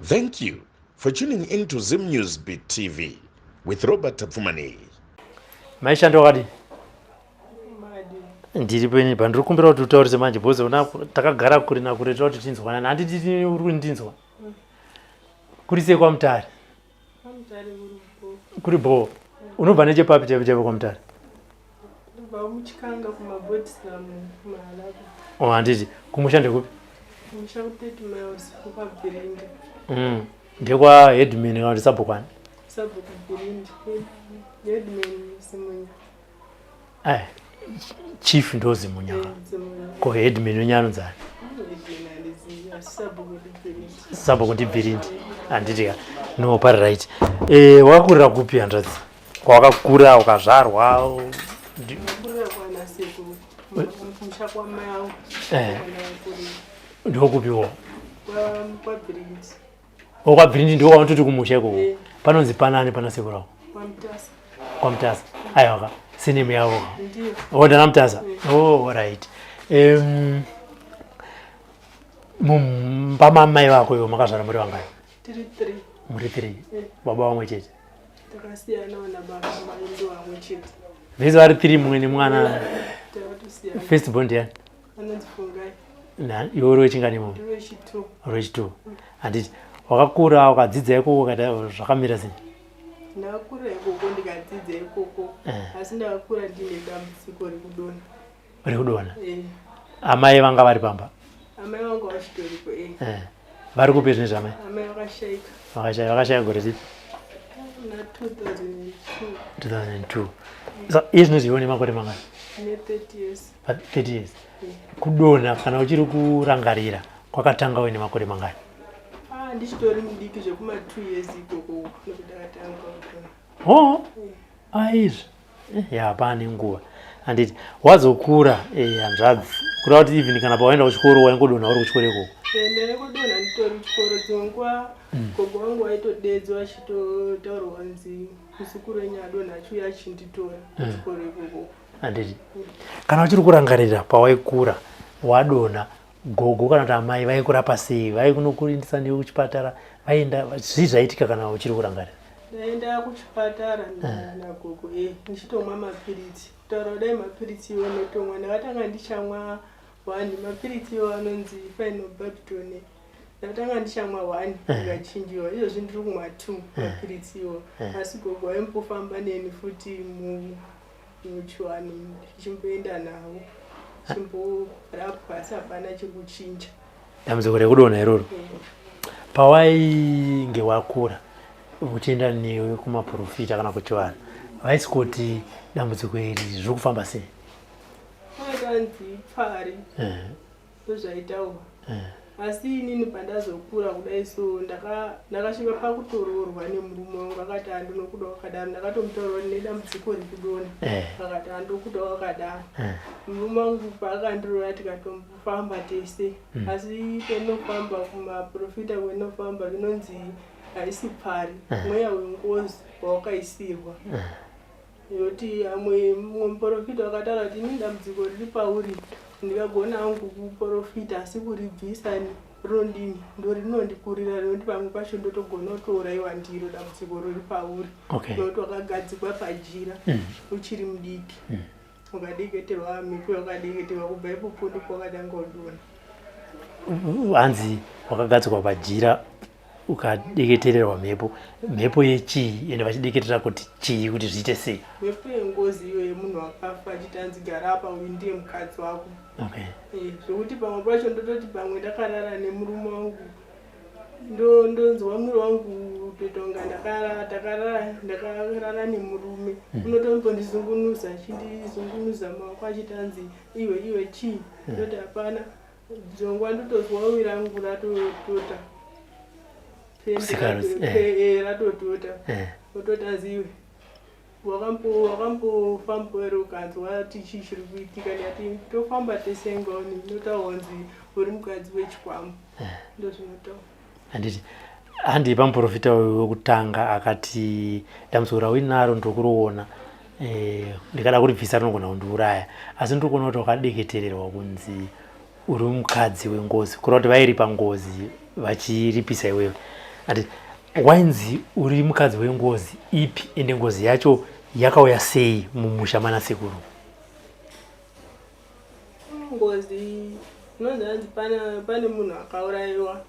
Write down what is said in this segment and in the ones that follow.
Thank you for tuning in to Zim News Beat TV with Robert Tapfumaneyi. Maishando wakadii? Ndiripo ini pandiri kumbira kuti utaurise manje because una takagara kure nakure toda kuti tinzwanane. Handiti uri kundinzwa? Kuri sei kwaMutare? Kuri bhoo. Unobva nechepapi chaipo chaipo kwaMutare? Ndobva muchikanga kumabodislam kumahalapa. Oh, handiti kumusha ndekupi? Kumusha ku 30 miles kukwabvirindi. Ndekwa headman kana kuti sabhuku ani? Sabhuku Bvirindi. Headman Zimunya. Eh, chief ndo Zimunya. Eh, Zimunya. Ko headman wenyu anonzi ani? Headman handizivi asi sabhuku ndibvirindi. Sabhuku ndibvirindi. Handiti ka. No, pari right. Eh, wakakurira kupi hanzvadzi? Kwawakakura ukazvarwa? Ndakurira kwana sekuru. Kumusha kwamai angu. Eh. Kwandakakurira. Ndokupiwo? Kwa Bvirindi. O kwaBvirindi ndiko kwaunototi kumusha ikoko. Eh. Panonzi panani pana sekuru ako? KwaMutasa. KwaMutasa. Aiwa ka. Surname yavo ka. Ndiyo. Oh, ndana Mutasa. Oh, right. Mumba mamai vako iwo makazvara muri vangani? Tiri 3. Muri 3. Eh. Baba vamwe chete. Takasiyana na baba mai ndo vamwe chete. Vese vari 3 mumwe nemwana. Takatosiyana. First born ndiani? Anonzi Fungai. Na iwe uri wechingani mumwe? Ndiri wechi2. Uri wechi2. Handiti wakakura ukadzidza ikoko ukaita zvakamira sei? Ndakakura ikoko ndikadzidza ikoko. Eh. Asi ndakakura ndine dambudziko rekudonha. Rekudonha? Eh. Amai vanga vari pamba? Amai vangu vachitoriko eh. Eh. Vari kupi zvinezvi amai? Amai vakashaika. Vakashaya, vakashaya gore ripi? Muna 2002. 2002. So iye zvinezvi iwe une makore mangani? Ne 30 years. Pa 30 years. Kudonha kana uchiri kurangarira kwakatanga uine makore mangani? Ah, ndichitori mudiki zvekuma 2 years ikoko ndokudakatanga kudonha. Oh. Aizvi. Ya pane nguva. Handiti wazokura hanzvadzi. Kureva kuti even kana pawaenda kuchikoro waingodonha uri kuchikoro ikoko. Eh, ndaingodonha nditori kuchikoro dzimwe nguva gogo vangu vaitodedzwa vachitotaurwa kunzi muzukuru wenyu adonha achiuya achinditora kuchikoro ikoko. Handiti kana uchiri kurangarira pawaikura wadonha gogo kana kuti amai vaikurapa sei? Vaikunokuindisa newe kuchipatara? Vaenda zvii zvaitika kana uchiri kurangarira? Ndaenda kuchipatara nagogo ndichitomwa mapiritsi. Kutaura kudai mapiritsi iwo ndotomwa. Ndakatanga ndichamwa 1 mapiritsi iwo anonzi phenobarbital. Ndakatanga ndichamwa 1 ndikachinjiwa. Izvozvi ndiri kumwa 2 mapiritsi iwo. Asi gogo vaimbofamba neni futi muchivanhu ndichimboenda navo. Chimborapwa asi hapana chekuchinja. Dambudziko rekudonha iroro. Pawainge wakura uchienda newe kumaprofita kana kuchivanhu vaisi kuti dambudziko iri zviri kufamba sei? Vakanzi pfari. Ndozvaitaurwa. Asi inini pandazokura kudai so ndakasvika pakutoroorwa nemurume wangu akati handinokuda wakadaro. Ndakatomutaurira kuti nedambudziko rekudonha. Akati handinokuda wakadaro. Murume wangu paakandiroora tikatombofamba tese. Asi pendinofamba kumaprofita kwendinofamba zvinonzi haisi pfari. Mweya wengozi wawakaisirwa. Yoti amwe mumwe muporofita wakataura kuti ini dambudziko riri pauri ndikagona hangu kukuporofita asi kuribvisa rinondini ndorinondikurira rinoti pamwe pacho ndotogona kutouraiwa ndiro dambudziko riri pauri. Nokuti wakagadzikwa pajira uchiri mudiki. Ukadeketerwa mhepo yakadeketerwa kubva ipopo ndipo wakatanga kudonha. Hanzi wakagadzikwa pajira ukadeketererwa mhepo. Mhepo yechii? Ende vachideketera kuti chii kuti zviite sei? Mhepo yengozi iyo yemunhu wakafa achiti hanzi gara apa uyu ndiye mukadzi wako. Zvekuti pamwe pacho ndototi pamwe ndakarara nemurume wangu ndonzwa mwiri wangu kutoita kunga ndakarara nemurume. Unotombondizungunuza achindizungunuza maoko achiti hanzi iwe iwe chii? Ndoti hapana. Dzongwa ndotozwa uyu rangu ratotota. Sikarudzi, Ratotota. Ototi aziwe. Wakambofamba here ukanzwa kuti chii chiri kuitika? Ndikati tofamba tese ngoni ndotaura kunzi uri mukadzi wechikwambo. Ndozvinotaura. Handiti handi pamuprofita uyu wekutanga akati dambudziko rauinaro ndiri kuriona. Ndikada kuribvisa rinogona kundiuraya. Asi ndiri kuona kuti wakadeketererwa kunzi uri mukadzi wengozi. Kureva kuti vairipa ngozi vachiripisa iwewe. Ati wainzi uri mukadzi wengozi ipi ende ngozi yacho yakauya sei mumusha mana sekuru? Ngozi inonzi hanzi pane munhu akaurayiwa.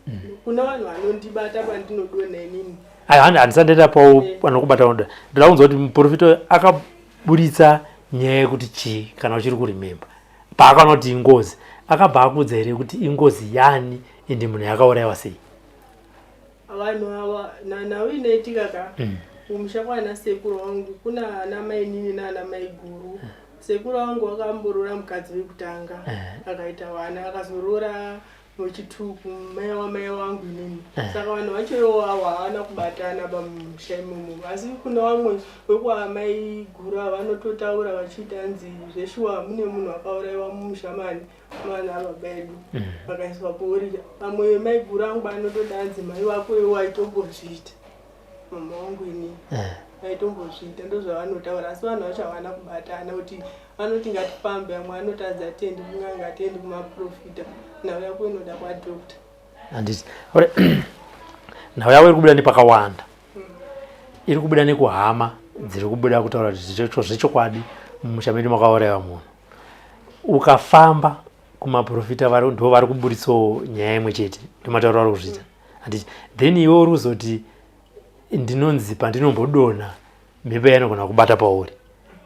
Kuna vanhu vanondibata pandinodonha inini. Ayo handisati ndaenda pawo panokubata unoda. Ndoda kunzwa kuti muprofita akaburitsa nyaya yekuti chii kana uchiri kuremember. Paakaona kuti ingozi akabva akuudza here kuti ingozi yani ende munhu yakaurayiwa sei? Vanhu ava nhau inoitika ka kumusha kwana sekuru wangu kuna ana mainini naana maiguru. Sekuru wangu wakamboroora mukadzi wekutanga akaita vana akazoroora wechituku mai wamai wangu inini. Saka vanhu vacho ivo avo havana kubatana pamusha imomo, asi kuna vamwe vekwaamai guru ava vanototaura vachiita hanzi zveshuwa mune munhu akauraiwa mumusha mani mwana baba edu vakaiswa pori. Vamwe maiguru angu vanotoda hanzi mai vako iwo aitombozviita, mama wangu inini aitombozviita, ndozvavanotaura. Asi vanhu vacho havana kubatana kuti vanoti ngatifambe, vamwe vanotadza atendi kun'anga, atendi kumaprofita. Nhau yako inoda kwadoctor. Handiti nhau yavo iri kubuda nepakawanda, iri kubuda nekuhama dziri kubuda kutaura kuti zvechokwadi mumusha medu makauraiwa munhu. Ukafamba kumaprofita vari ndo vari kuburitsawo nyaya imwe chete, ndomatauro vari kuzviita. Handiti then iwe uri kuzoti ndinonzi pandinombodonha mhepo yainogona kubata pauri.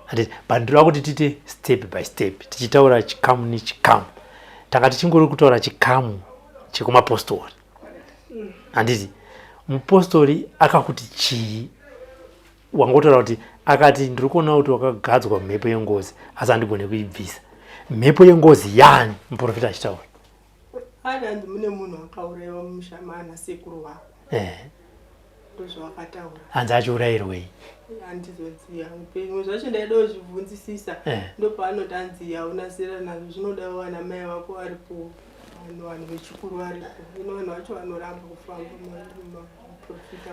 Handiti but ndinoda kuti tiite step by step tichitaura chikamu nechikamu. Tanga tichingori kutaura chikamu chekumapostori. Handiti mupostori akakuti chii? Wangotaura kuti akati ndiri kuona kuti wakagadzwa mhepo yengozi asi handigone kuibvisa. Mhepo yengozi yani muprofita achitaura? Hanzi mune munhu akauraiwa mumusha maana sekuru vako. Ndozvavakataura. Hanzi achiurayirwei? Handizoziva upenyu zvacho, ndaida kuzvibvunzisisa. Ndopaanoti hanzi hauna zera nazvo, zvinoda vana mai vako varipo, vanhu vechikuru varipo. Ino vanhu vacho vanoramba kufamba maprofita.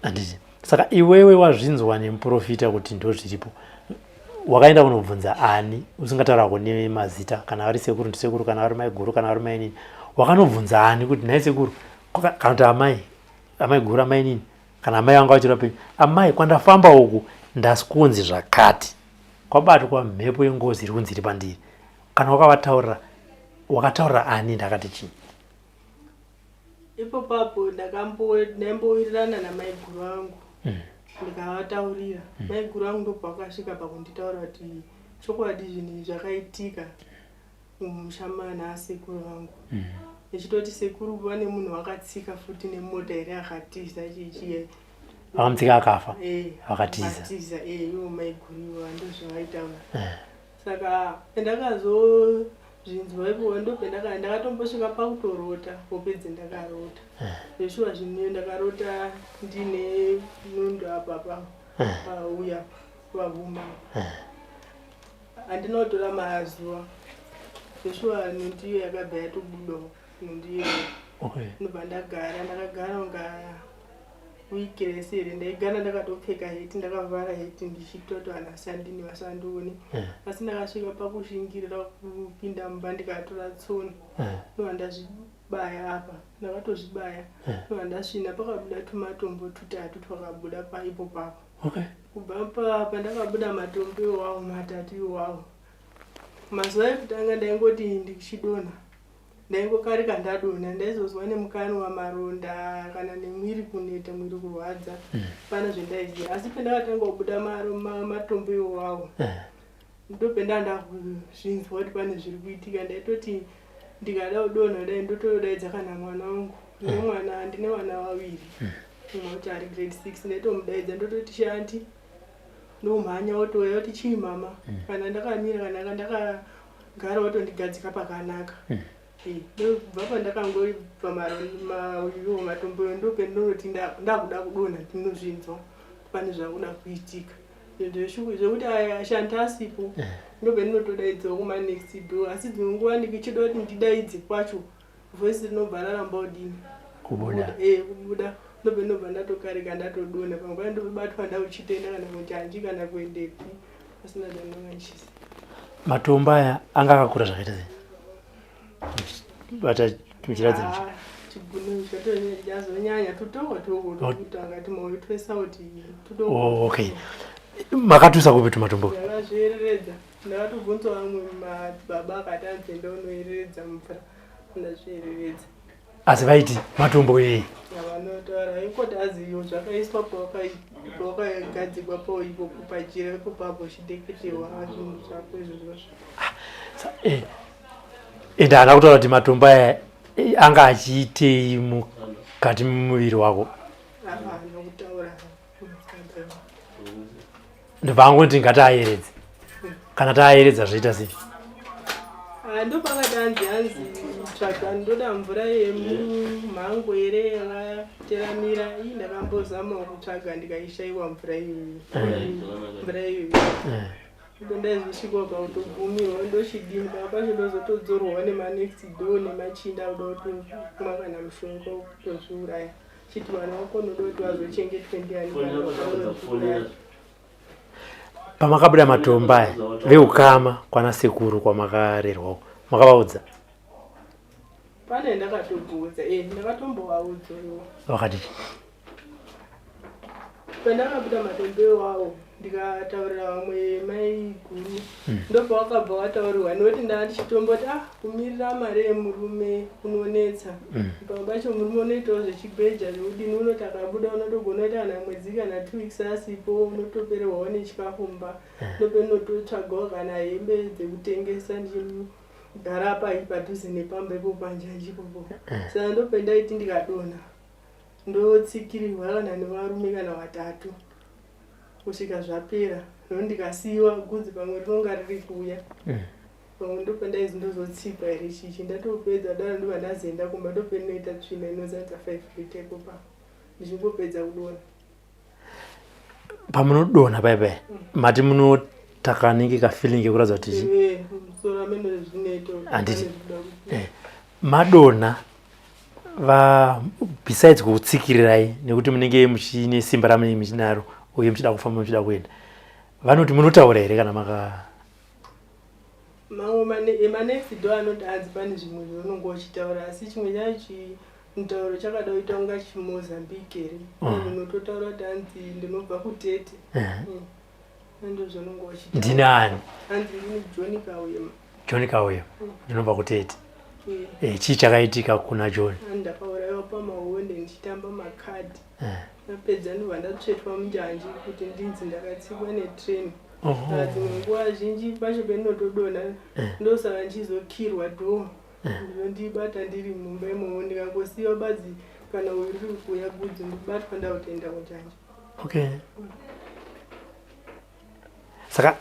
Handiti saka iwewe wazvinzwa nemuprofita kuti ndozviripo, wakaenda kunobvunza ani usingataura kune mazita, kana vari sekuru ndisekuru, kana vari maiguru, kana vari mainini, wakanobvunza ani kuti nhai sekuru kana kuti amai, amai guru, amai nini, kana amai vanga vachiri vapenyu, amai kwandafamba uku ndasikunzi zvakati, kwabatwa mhepo yengozi iri kunzi iri pandiri, kana wakavataurira wakataurira ani ndakati chii? Ipo papo ndaimbowirirana namaiguru vangu ndikavataurira. Maiguru vangu ndopavakasvika pakunditaura kuti chokwadi zvinhu zvakaitika mumusha mana asekuru vangu. Ndichitoti sekuru vane munhu wakatsika futi nemota here akatiza chichi. Vakamutsika akafa? Vakatiza. Vakatiza, ivo maiguru ivo ndozvavaitaura. Saka ndakazozvinzwa ipo ndopendaka ndakatombosvika pakutorota hope dzendakarota. Zveshuwa zvinhu ndakarota ndine nundu apa pa pauya pahuma. Handina kutora mazuva. Zveshuwa nundu iyo yakabva yatobudawo nundu iyoyo. Ndobva ndagara, ndakagara kunga wiki rese here, ndaigara ndakatopfeka heti, ndakavhara heti ndichitoti vanhu vasandini vasandione. Asi ndakasvika pakushingirira kupinda mumba ndikatora tsono. Ndobva ndazvibaya apa, ndakatozvibaya. Ndobva ndasvina, pakabuda tumatombo tutatu twakabuda paipo papo. Kubva pandakabuda matombo iwawo matatu iwawo, mazuva ekutanga ndaingoti ndichidonha ndaingokarika ndadonha, ndaizozwa nemukanwa maronda kana nemwiri kuneta, mwiri kurwadza, pana zvendaiziva. Asi pendakatanga kubuda matombo iwawo ndopenda ndakuzvinzwa kuti pane zviri kuitika. Ndaitoti ndikada kudonha dai ndotodaidza kana mwana wangu, ndine mwana, ndine vana vaviri, mumwe wacho ari grade 6, ndaitomudaidza ndototi shanti, ndomhanya wotouya oti chii mama, kana ndakamira kana ndakagara wotondigadzika pakanaka. Ndobva pandakangobva iwo matombo ndopendinoti ndakuda kudonha, ndinozvinzwa pane zvakuda kuitika. Zvekuti aya shanti asipo ndopendinotodaidzawo kuma next door, asi dzimwe nguva ndichida kuti ndidaidze kwacho voice rinobva raramba kudini kubuda. Kubuda ndopendinobva ndatokarika ndatodonha, pamwe pacho ndobatwa ndauchitenda kana kunjanji kana kuendepi pasina zvandinonga ndichiziva. Matombo aya anga akakura zvakaita sei? Bata muchiratidza. Chigunwe chazonyanya tutoko toko tokutanga tumawe twesauti tutoko. Oh, okay. Makatusa kupi tumatombo? Ndakazviereredza. Ndakatobvunza vamwe madzibaba akati anzi enda unoereredza mvura. Ndazviereredza. Asi vaiti matombo ei? Vanotaura ikoti aziyo zvakaiswa pawakagadzikwa po ipopo pajira ipopo apo chideketewa zvinhu zvako izvozvo. Ah, eh, ende haana kutaura kuti matombo aya eh, anga achiitei mukati memuviri wako? Havana kutaura. Ndobva angoti ngataayeredze. Kana taayeredza zvoita sei? Ah, ndopakati hanzi hanzi tsvaga ndoda mvura yemumhango here yakateramira ii ndakambozamawo kutsvaga ndikaishaiwa mvura iyoyo eh. mvura iyoyo eh. ndo ndaizosvika pakutogumirwa ndochidini paka pacho ndozotodzorwawo nemanext door nemachinda kuda kutomwa kana mushonga wekutozviuraya chiti vana vako unoda kuti vazochengetwe ndiani Pamakabuda matombo aya veukama kwana sekuru kwamakarerwa uko makavaudza? Pane ndakatobvunza eh ndakatombovaudza iwo. Vakati Pandakabuda matombo iwawo ndikataurira vamwe mai guru hmm. ndopawakabva wataurirwa nekuti ndaa ndichitomboti ah kumirira mari yemurume kunonetsa hmm. pamwe pacho murume unoitawo zvechigweja zvekudini unoti akabuda unotogona kuita kana mwedzi kana 2 weeks asipo unotopererwawo nechikafu mumba hmm. ndopenototsvagawo kana hembe dzekutengesa ndichigara pai padhuze nepamba ipo panjanji ipopo saka ndopendaiti ndikadonha ndotsikirirwa kana nevarume kana vatatu kusvika zvapera no ndikasiiwa gudzi pamwe rinonga riri kuuya mm. pamwe ndopandaizi ndozotsikwa here chichi ndatopedza daro ndobva ndazoenda kumba ndopendinoita tsvina inozadza 5 lita ipopa ndichingopedza kudona pamunodonha paya paya mm. mati munotakanenge kafeeling kekuratidza kuti eh, handiti eh, madonha va besides kukutsikirirai nekuti munenge muchine simba ramunenge muchinaro uye muchida kufamba muchida kuenda vanoti munotaura here kana maka mamwe emanext door anoti hanzi pane zvimwe zvaunonge uchitaura asi chimwe chacho mutauro chakada kuita kunga chimozambique here mm. unototaura kuti hanzi ndinobva kutete mm. ndozvaunonge uchitaura ndini ani hanzi ndini john kauyema John Kauya mm. ndinobva kutete mm. Eh, chii chakaitika kuna John? Ndakaurayiwa pamahonde ndichitamba makadhi eh. ndapedza ndobva ndatsvetwa munjanji kuti ndinzi ndakatsikwa netrain saka dzimwe nguva zhinji pacho pendinotodonha eh. ndosaka ndichizokirwa dhoo ndinondibata ndiri mumba imomo ndikangosiyiwa badzi kana uyu riri kuuya gudzi ndikubatwa ndakutoenda kunjanji okay Saka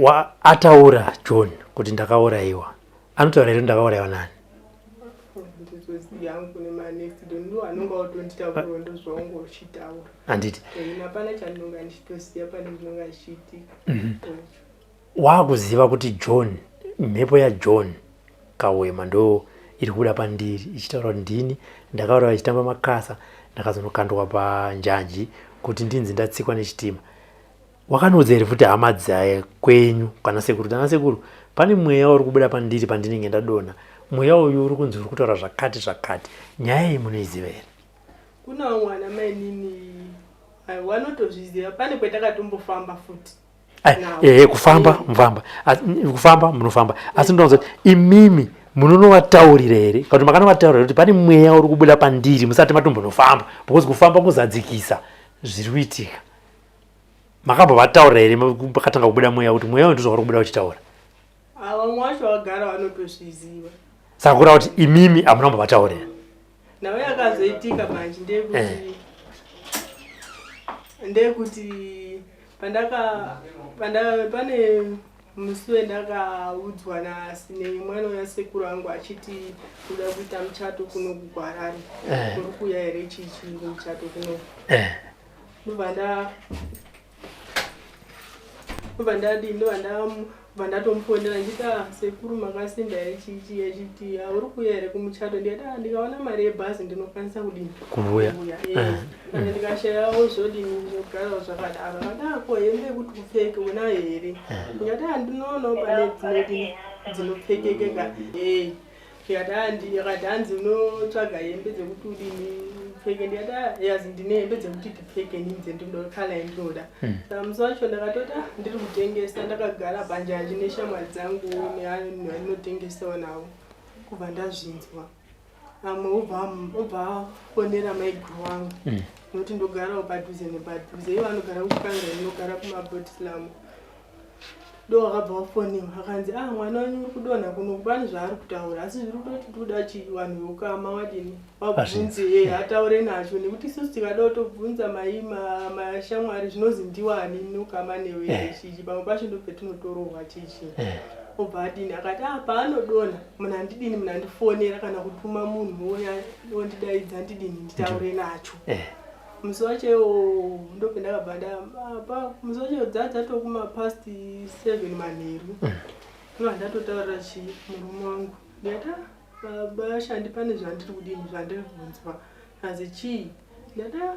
wa, ataura John kuti ndakauraiwa anotaura here ndakauraiwa nani? Handiti mhm. wakuziva kuti John mhepo yaJohn Kawema ndo iri kubuda pandiri ichitaura kuti ndini ndakauraiwa ichitamba makasa ndakazonokandwa panjanji kuti ndinzi ndatsikwa nechitima Wakanoudza here futi hama dzekwenyu kana sekuru kuti ana sekuru pane mweya uri kubuda pandiri pandinenge ndadonha mweya uyu uri kunzi uri kutaura zvakati zvakati nyaya iyi munoiziva here? Kuna vamwe ana mainini vanotozviziva pane kwetakatombofamba futi ehe kufamba mufamba kufamba munofamba asi ndinoza kuti imimi munonovataurira here kana kuti makanovataurira kuti pane mweya uri kubuda pandiri musati matombonofamba because kufamba kuzadzikisa zviri kuitika Makambovataurira here pakatanga kubuda mweya kuti mweya uyu ndozvauri kubuda uchitaura? Ah, vamwe vacho vagara vanotozviziva. Saka kureva kuti imimi hamuna kumbovataurira? Nhau yakazoitika manje ndeyekuti eh. ndeyekuti pandaka panda pane musi wendakaudzwa nemwana wasekuru angu achiti kuda kuita muchato kuno kuGwarari eh. uri kuuya here chichi muchato kuno eh. Ndobva nda ndobva ndadii ndobva ndabva ndatomufonera ndichiti ah sekuru makasimba here chii chii achiti ah uri kuuya here kumuchato ndikati ah ndikaona mari yebhazi ndinokwanisa kudini kuuya eh. Eh. Kana ndikashayawo zvodini zvogarawo zvakadaro akati ah ko hembe yekuti upfeke unayo here ndikati ah ndinoonawo pane dzinodini dzinopfekekeka eh. Ndikati handi akati hanzi unotsvaga hembe dzekuti udini upfeke. Ndikati ah yazi ndine hembe dzekuti ndipfeke inini dzendinoda kala yandinoda. Saka musi wacho ndakatoti ah ndiri kutengesa ndakagara panjanji neshamwari dzangu nevanhu vandinotengesawo navo kubva ndazvinzwa. Amwe obva obva afonera maiguru wangu nokuti ndogarawo padhuze nepadhuze ivo vanogara kuchikanga inogara kumabodislam. Ndo wakabva wafonewa akanzi ah mwana wenyu uri kudonha kuno pane zvaari kutaura asi zviri kutoti toda chi vanhu veukama wadini vabvunze ye ataure nacho nekuti isusu tikada kutobvunza mai mashamwari zvinozi ndiwani neukama newe eh. chichi pamwe pacho ndopetinotorohwa chichi eh. obva adini akati ah paanodonha munhu andidini munhu andifonera kana kutuma munhu ouya ondidaidza ndidini nditaure nacho eh. Musi wacho iwowo ndopendakabva nda musi wacho dzadzatokuma past 7 manheru ndobva ndatotaurira chi murume wangu ndikati ah, baba shandi pane zvandiri kudini zvandiri kunzwa azi chii ndati ah,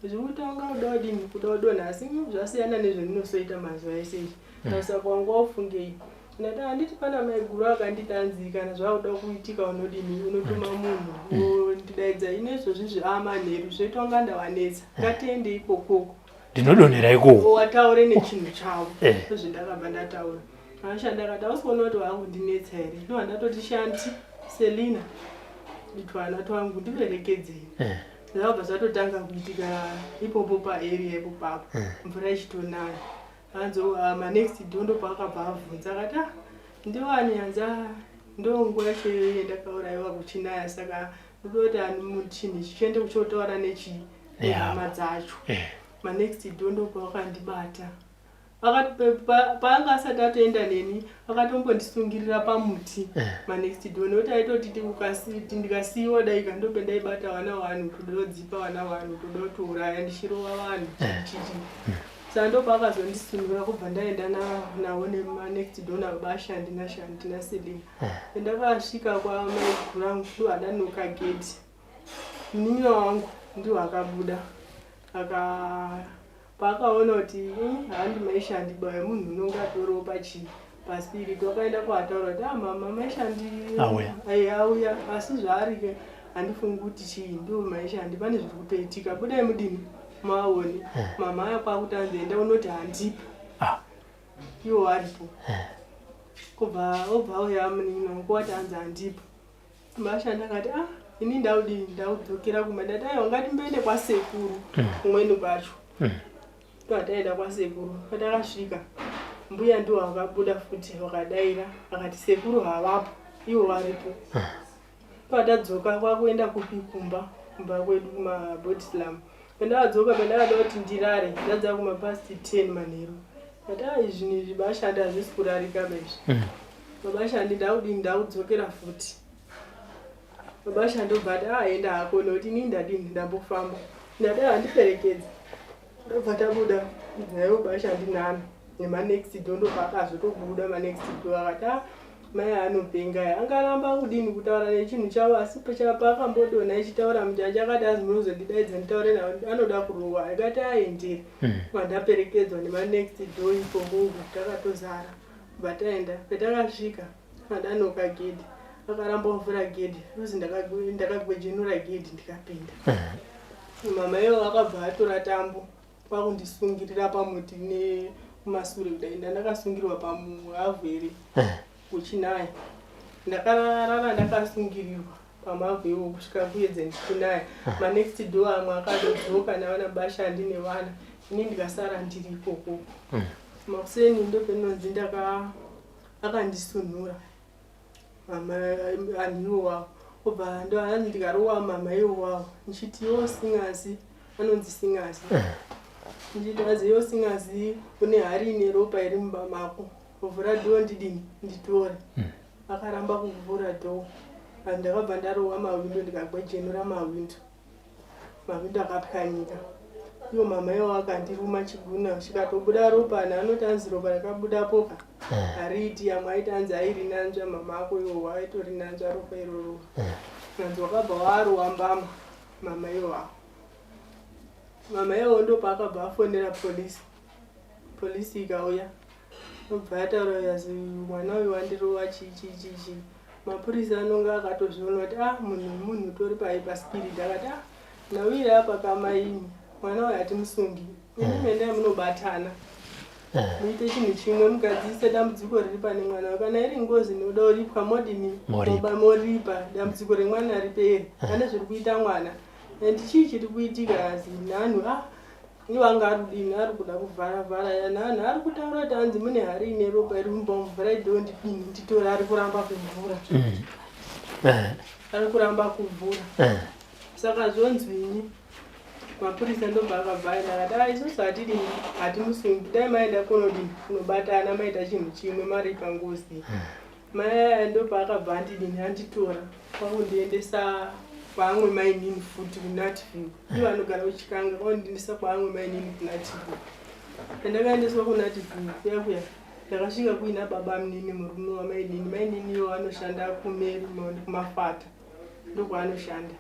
zviri kutanga kuda kudini kuda kudonha asi zvasiyana nezvendinosoita mazuva ese izvi saka wanga wafungei Ndati handiti pana maiguru akanditi anzi kana zvakuda kuitika unodini unotuma munhu ondidaidza ino izvozvi izvi amanheru zvoita kunga ndavanetsa ngatiende ikokoko ndinodonhera ikoko wataure nechinhu chavo eh. ndozvendakabva ndataura ashandi akati hausi kuona kuti vakundinetsa here ndobva ndatoti shanti selina twana twangu ndiperekedzei eh. zvakabva zvatotanga kuitika ipopo paarea ipopapo eh. mvura ichitonaya Hanzi uh, manext door ndopaakabva abvunza akati ah, ndiwani hanzi ah, ndonguva yacho iyoyo ndakaurayiwa kuchinaya saka ndoda kuti chinhu ichi chiende kuchotaura nechii nehama dzacho eh. manext door ndopawakandibata akati paanga asati atoenda neni akatombondisungirira pamuti eh. manext door nekuti aitoti ndikasiyiwa daika ndopendaibata vana vanhu toda kudzipa vana vanhu toda kutouraya ndichirova vanhu eh. chichi Saka ndopaakazondisunura kubva ndaenda navo nemanext door nababa Shandi naShanti naSelina. Eh. Ndakasvika kwamaiguru angu ndo adanoka gate. Munin'ina wangu ndiwo akabuda aka paakaona kuti hmm, handi maishandi ba yemunhu unonge atoriwo pachii paspirit wakaenda kwaataura kuti ah mama maishandi auya auya asi zvaarike handifungi kuti chii ndo maishandi pane zviri kutoitika budai mudini maone eh. mama aya kwakuti anzi enda unoti handipo ah. iwo aripo eh. kubva obva auya munin'ina wangu wati anzi handipo mashanda akati ah ini ndaudii ndaudzokera kumba ndati aiwa ngatimboende kwasekuru hmm. kumweni kwacho hmm. Twataenda kwasekuru patakasvika mbuya ndiwo akabuda futi vakadaira akati sekuru havapo ivo varipo patadzoka kwakuenda kupi kumba kumba kwedu kumabodislam pandakadzoka pandakada kuti ndirare ndadza kumapast 10 manheru ndati a ah, zvinhu izvi bashandi hazvisi kurarika baizvi hmm. babashandi ndakudini ndakudzokera futi babashandi obva ati aenda ah, hako nokuti inini ndadini ndambofamba ndati handiperekedzi Ndobva tabuda naivo bashandinana nemanext door ndobva akazotobuda manext door akati ah mai anopenga aya angaramba kudini kutaura nechinhu chavo asi paakambodonha ichitaura mujaji akati azi munozondidaidza nditaure navo anoda kurohwa akati aendere hmm. vandaperekedzwa nemanext door ikoko takatozara bva taenda patakasvika adanoka gedhi akaramba kuvhura gedhi ozi ndakagwejenura gedhi ndikapinda hmm. mama ivo akabva atora tambo kwakundisungirira pamuti nekumasure kudai ndandakasungirirwa pamuhavhu here eh. kuchinaya ndakarara ndakasungirirwa pamavhu iwo kusvika kuedze ndikunaya eh. manext door amwe akadodzoka navana bashandi nevana ini ndikasara ndiri ikoko hmm. makuseni ndopendinonzi ndaka akandisunhura mama anhu iwowawo obva ndohanzi ndikarowa mama iwowawo ndichiti yo singazi anonzi singazi eh. ndichiti azi yo singazi une hari ine ropa iri mumba mako vhura dhoo ndidini nditore hmm. akaramba kuvhura dhoo ndakabva ndarowa mawindo ndikagwejenura mawindo Mawindo akapwanyika. Iwo mama iwo akandiruma chiguna chikatobuda ropa anhu anoti anzi ropa rakabudapo ka eh. hariiti amwe aiti anzi airinanzva mama ako iwo aitorinanzva ropa iroro eh. anzi wakabva warowa mbama mama iwo awo mama iwo ndopaakabva afonera polisi polisi ikauya obva yataura yazi mwana uyu wandirova chii chii chii chii. Mapurisa anonga akatozviona kuti ah munhu munhu tori pai paspirit akati ah nawira apa kamaini mwana uyu hatimusungi imi mendai munobatana muite chinhu chimwe mugadzise dambudziko riri pane mwana kana iri ngozi inoda uripwa modini Moripa. moripa dambudziko remwana ripere pane zviri kuita mwana and chii chiri kuitika azi nhanhu ah iwo anga ari kudini ari kuda kuvhara vhara yanhanhu ari kutaura kuti hanzi mune hari ine ropa iri mumba mvura idoo ndidini nditore ari kuramba kuvhura ari kuramba kuvhura saka zvonzwinyi mapurisa ndobva akabva aenda akati a isusu hatidini hatimusungi dai maenda kunodini kunobatana maita chinhu chimwe maripa ngozi mai aya ndobva akabva andidini anditora kwakundiendesa kwaamwe mainini futi kuNatview ivo anogara kuchikanga kwakundiendesa kwaamwe mainini kuNatview pandakaendeswa kuNatview kuya kuya ndakasvika kuina baba munini murume wamainini mainini iwo anoshanda kumeri kumafata ndokwaanoshanda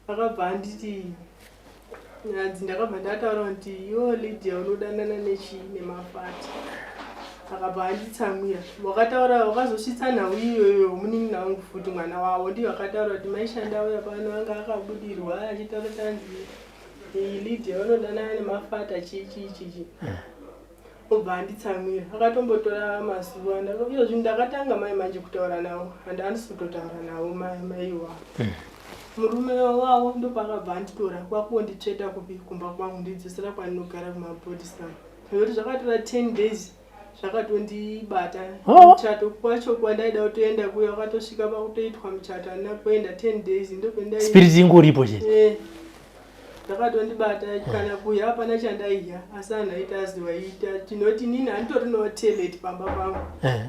akabva anditi hanzi ndakabva ndataura kuti iwo Lydia unodanana nechii nemafati akabva anditsamwira wakataura wakazosvitsa nhau iyoyo munin'ina wangu futi mwana wavo ndiyo akataura kuti maishanda uya pano anga akabudirwa achitaura kuti hanzi iyi Lydia unodanana nemafata chii chii chichi obva anditsamwira akatombotora mazuva iyozvi ndakatanga mai manje kutaura navo handi handisi kutotaura navo maiwavo murume wavo ndopakabva anditora kwakunditsveta kupi kumba kwangu ndidzosera kwandinogara kumabhodisam nekuti zvakatora 10 days zvakatondibata Oh. muchato kwacho kwandaida kutoenda kuya wakatosvika pakutoitwa muchato handina kuenda 10 days ndopendai Spirit ingoripo chete. Zvakatondibata kana kuya hapana chandaiya asi anhu aita azivaita tinoti nini handitorinawo toilet pamba pangu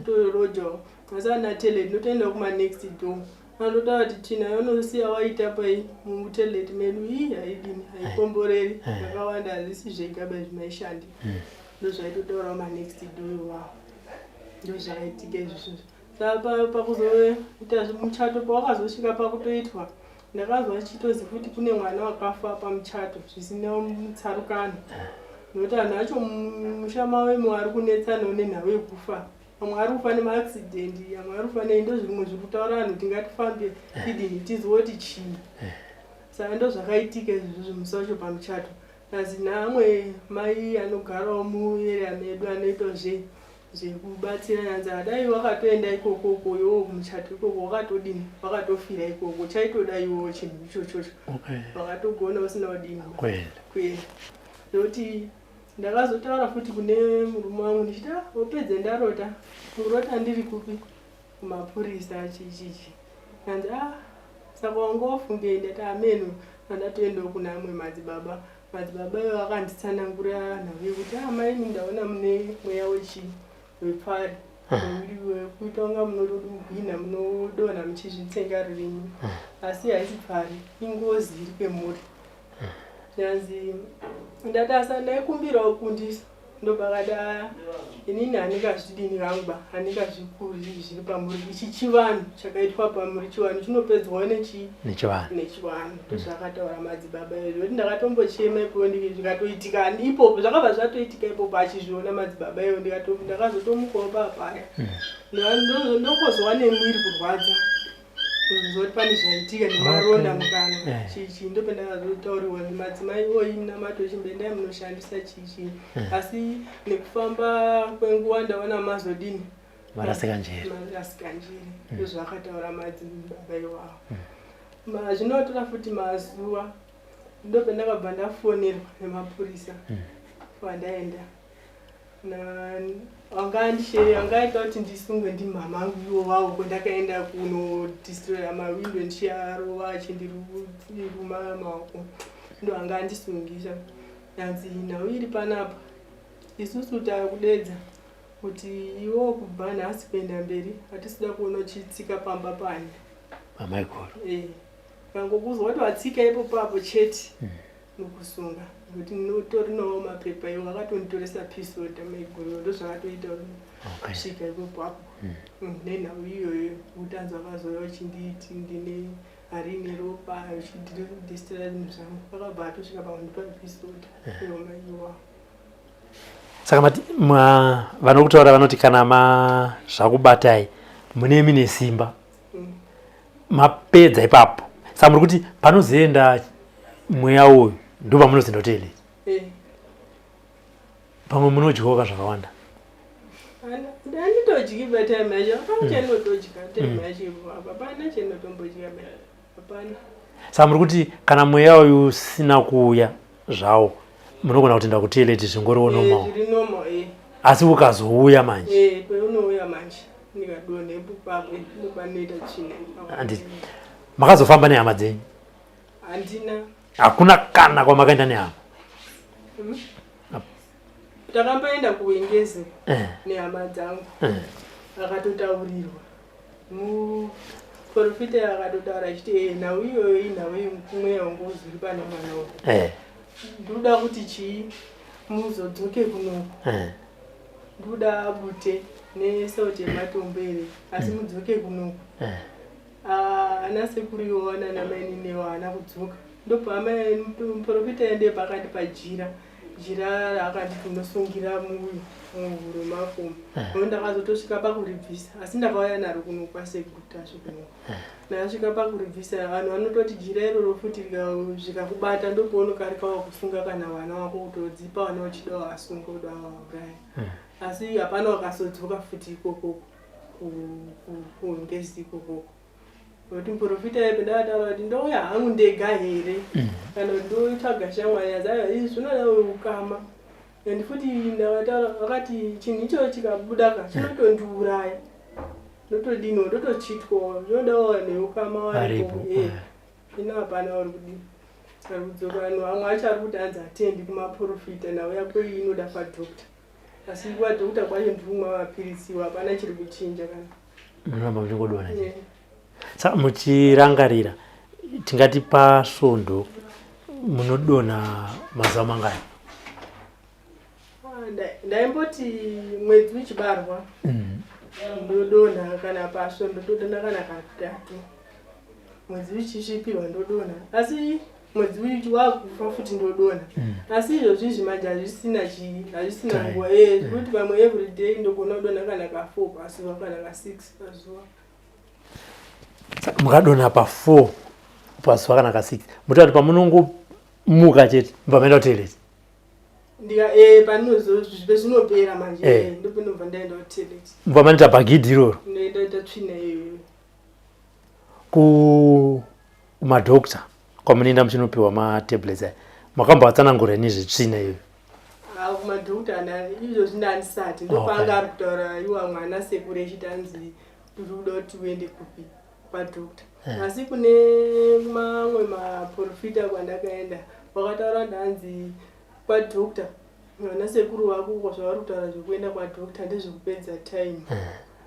torojawo asi andina toilet ndinotoenda kumanext door anototaura kuti tsvina yaunosiya waita pai mutoilet medu ii haidini haikomboreri zvakawanda hazvisi zvega ba zvimaishandi ndozvaitotaurawo manext door iwawo ndozvakaitika izvozvo saka pakuzoita muchato pawakazosvika pakutoitwa ndakazwa chitozi futi kune mwana wakafa pamuchato zvisina mutsarukano nokuti vanhu vacho musha mavo imo ari kunetsanawo nenhau yekufa vamwe ari kufa nemaaccident amwe ari kufa nei ndozvimwe zviri kutaura vanhu kuti ngatifambe tidini tizive kuti chii saka ndozvakaitika izvozvo musi wacho pamuchato asi naamwe mai anogarawo muarea medu anoita zve zvekubatsira yanzi adai wakatoenda ikokoko iwowo kumuchato ikoko wakatodini wakatofira ikoko chaitoda iwowo chinhu ichochocho wakatogona usina kudini Kuenda. Kuenda nokuti ndakazotaura futi kune murume wangu ndichiti ah wopedze ndarota murota ndiri kupi kumapurisa chichichi anzi ah saka wanga wafungei ndati ameno andatoendawo kuna amwe madzibaba madzibaba ivo akanditsanangura nhau yekuti ah maini ndaona mune mweya wechi wepfari wekuita kunga munodogwina munodonha muchizvitsenga rurimi asi haisi pfari ingozi iri pemuri yanzi ndati asa ndaikumbirawo kundisa ndopakati aya inini handingazvidini hangu ba handingazvikuri zviri pamuri ichi chivanhu chakaitwa pamuri chivanhu chinopedzwawo nechi Nechivanhu. Nechivanhu ndozvakataura madzibaba izvo kuti ndakatombochema ipopo zvikatoitika ipopo zvakabva zvatoitika ipopo achizviona madzibaba ivo ndakazotomukawo papaya ndongozwa nemwiri kurwadza kuzoti pane zvaitika nemaronda mukanwa chichi ndopendakazotaurirwa madzimai oyi munamato chimboendai munoshandisa chichi asi nekufamba kwenguva ndaona mazodini Marasika njere. Marasika njere ndozvakataura madzibaba iwawo zvinotora futi mazuva ndopendakabva ndafonerwa nemapurisa kwandaenda anga andishere anga aita kuti ndisungwe ndimama angu iwo wawo kwandakaenda kunodistroya mawindo ndichiarova achindiruma maoko ndo anga andisungisa yanzi nhau iri panapa isusu takudedza kuti iwo kubva nhasi kuenda mberi hatisida kuona uchitsika pamba pani Pamaiguru. Kangokuzwa kuti watsika ipo papo chete nokusunga nokuti notorinawo mapepa iwo akatonditoresa peace order maiguru ndozvakatoita kusvika ipopo apo nenhau iyoyo kuti anzi akazouya uchinditi ndine hari ine ropa uchindidistira zvinhu zvangu akabva atosvika pakundipa peace order iwo maiwawo Saka mati vanokutaura vanoti kana ma zvakubatai mune mine simba. Mapedza ipapo saka muri kuti panozoenda mweya uyu ndo pamunozoenda kutoilet. Pamwe munodyoka zvakawanda. Handitodyi patime yacho, hapana chandinotodya time yacho ipapo, hapana chandinotombodya, hapana. Saka muri kuti kana mweya uyu usina kuuya zvawo munogona kutoenda kutoilet zvingoriwo normal? Zviri normal, eh. Asi ukazouya manje? Eh, peunouya manje ndikadonha ipapo ndopanoita tsvina ipapo. Handiti makazofamba nehama dzenyu? Handina. Hakuna kana kwamakaenda nehama? Takamboenda kuWengezi nehama dzangu, akatotaurirwa muprofita, akatotaura achiti, "Nhau iyoyo inhau yemweya wengozi uri pane mwana uyu. Ndinoda kuti chii, muzodzoke kunoku. Ndoda bute nesauti yematombo here, asi mudzoke kunoku." Ah, ana sekuru iwo nana maininiwo haana kudzoka. Ndobva muprofita ende pakati pajira jira raakanditi unosungira muuyu muhuro mako. No ndakazotosvika pakuribvisa, asi ndakauya naro kuno kwasekuru Tasvu kuno. Ndakasvika pakuribvisa, vanhu vanototi jira iroro futi zvikakubata ndopaunokarika wakusunga kana vana wako, kutodzipa vana uchida wavasunga kuda wavauraya. Asi hapana wakasodzoka futi ikokoko kungezi ikokoko, nokuti muprofita yepe ndakataura kuti ndouya hangu ndega here kana kuti ndotsvaga shamwari, asi aiwa, izvi zvinoda ukama. And futi ndakataura, vakati chinhu ichocho chikabuda ka chinotondiuraya, ndotodiniwo, ndotochitwawo, zvinodawo vanhu veukama varipo. Varipo. Ino hapana uri kudini ari kudzoka. Vanhu vamwe acho ari kuti hanzi hatendi kumaprofita, nhau yako iyi inoda kwadoctor, asi kwadoctor kwacho ndiri kumwa mapirisiwo, hapana chiri kuchinja kana. Munoramba muchingodonha? Saka muchirangarira, tingati pasvondo munodonha mazuva mangani? Ah, ndaimboti mwedzi uchibarwa ndodonha kana pasvondo ndodonha kana katatu, mwedzi uchisvipiwa ndodonha, asi mwedzi uyu wakufa futi ndodonha. Asi izvozvi izvi manje hazvisina chii, hazvisina Time. nguva, zvekuti pamwe every day ndogona kudonha kana ka4 pazuva kana ka6 pazuva. Saka mukadonha pa4 pazuva kana ka6, mutoda kuti pamunongomuka chete mubva maenda kutoilet? Ndika panozozvipe zvinopera manje, ndopinobva ndaenda kutoilet. Mubva manoita bhagidhi iroro? Ndoita tsvina iyoyo. Kumadhokta kwamunoenda muchinopiwa matablets aya, makambovatsanangura nezvetsvina iyoyo? Ah, kumadhokta izvozvi ndandisati, ndopanga ari kutaura iwa mwana sekuru echiti anzi tiri kuda kuti uende kupi, kwadhokta. Asi kune mamwe maprofita kwandakaenda vakataura kuti hanzi kwadhokta vana sekuru vako uko zvavari kutaura zvekuenda kwadhokta ndezvekupedza time,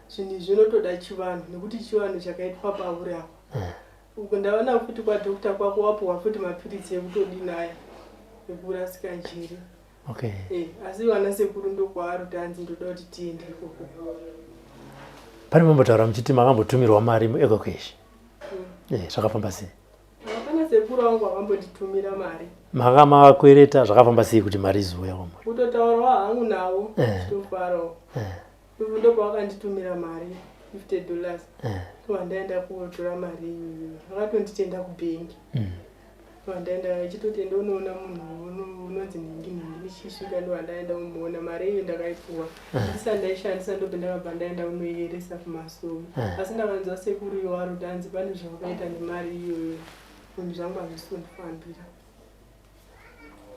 zvinhu izvi zvinotoda chivanhu nekuti chivanhu chakaitwa pauri apa. Uko ndaona futi kwadhokta kwako wapuhwa futi mapiritsi ekutodini aya ekurasika njere. Asi vana sekuru ndokwaari kuti hanzi ndoda kuti tiende ikoko. Pane mambotaura muchiti makambotumirwa mari muEcoCash. Zvakafamba sei? Hapana sekuru vangu vakambonditumira mari. Maka makakwereta, zvakafamba sei kuti mari izouya kwamuri? Kutotaurawo hangu navo, chitofarawo, ndopavakanditumira mari $50. Wandaenda kunotora mari iyoyo, vakatonditenda kubhengi. Wandaenda ichitoti ndonoona munhu unonzi nhingi nhingi, ndichisvika ndovandaenda kumuona, mari iyo ndakaipuwa ndisati ndaishandisa, ndobva ndakabva ndaenda kunoiyeresa kumasowe. Asi ndakanzwa sekuru iwo ari kuti hanzi pane zvawakaita nemari iyoyo, zvinhu zvangu hazvisi kundifambira,